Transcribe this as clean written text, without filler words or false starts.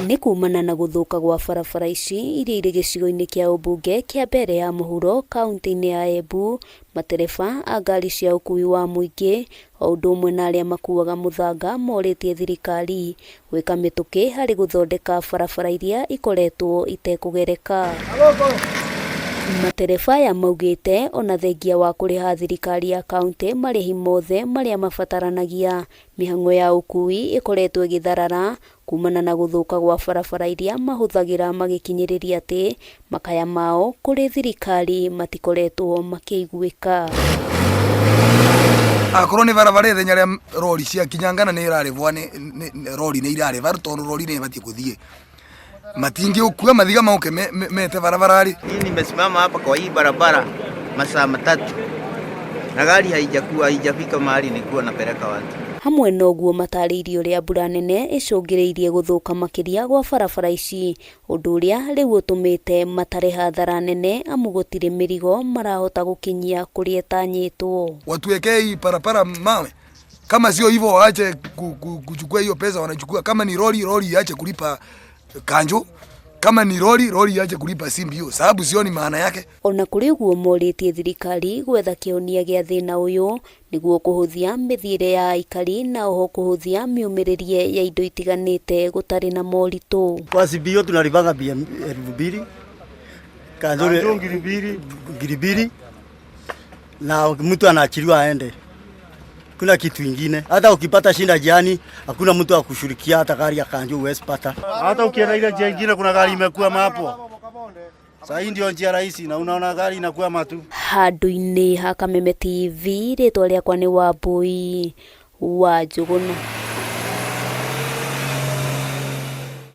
Nĩ kumana na gũthũka gwa barabara ici iria irĩ gĩcigo-inĩ kĩa ũmbunge kĩa Mbeere ya Mũhuro kauntĩ-inĩ ya Embu, matereba a ngari cia ũkui wa mũingĩ o ũndũ ũmwe na arĩa makuaga mũthanga morĩtie thirikari gwĩka mĩtũkĩ harĩ gũthondeka barabara iria ikoretwo itekũgereka. Matereba aya maugĩte ona thengia wa kũrĩha thirikari ya kauntĩ marĩhi mothe marĩa mabataranagia, mĩhang'o ya ũkui ĩkoretwo ĩgĩtharara kumana na gũthũka gwa barabara iria mahũthagĩra magĩkinyĩrĩria atĩ makaya mao kũrĩ thirikari matikoretwo makĩiguĩka. Akorwo nĩ barabara ithenya rĩa rori cia kinyangana nĩ ĩrarĩbwa nĩ rori nĩ irarĩba tondũ rori nĩ ĩbatiĩ gũthiĩ matingĩũkua mathiga moke mete barabara rĩ. Mimi nimesimama hapa kwa hii barabara masaa matatu na gari haijakuwa haijafika mahali nilikuwa napeleka watu. Hamwe na ũguo matarĩirie ũrĩa mbura nene ĩcũngĩrĩirie gũthũka makĩria gwa barabara ici, ũndũ ũrĩa rĩu ũtũmĩte matare hathara nene amu gũtirĩ mĩrigo marahota gũkinyia kũrĩa ĩtanyĩtwo. Watuwekee hii barabara mawe, kama sio hivyo waache kuchukua hiyo pesa wanachukua. Kama ni lori, lori iache kulipa kanjo, kama ni lori, lori iache kulipa CBO, sababu sioni maana yake. Ona kũrĩ ũguo morĩtie thirikari gwetha kĩhonia gĩa thĩna ũyũ nĩguo kũhũthia mĩthiĩre ya aikari na oho kũhũthia mĩumĩrĩrie ya indo itiganĩte gũtarĩ na moritũ. Kwa CBO tunalipanga 2000, kanjo 2,000 na mtu anaachiliwa aende. Kuna kitu ingine, hata ukipata shinda jiani hakuna mtu akushirikia, hata gari ya kanjo huwezi pata. Hata ukienda ile njia ingine kuna gari imekwama hapo. Sasa hii ndio njia rahisi na unaona gari inakwama tu. Handũ-inĩ ha Kameme TV, rĩtwa rĩakwa nĩ Wambui wa Njũgũna.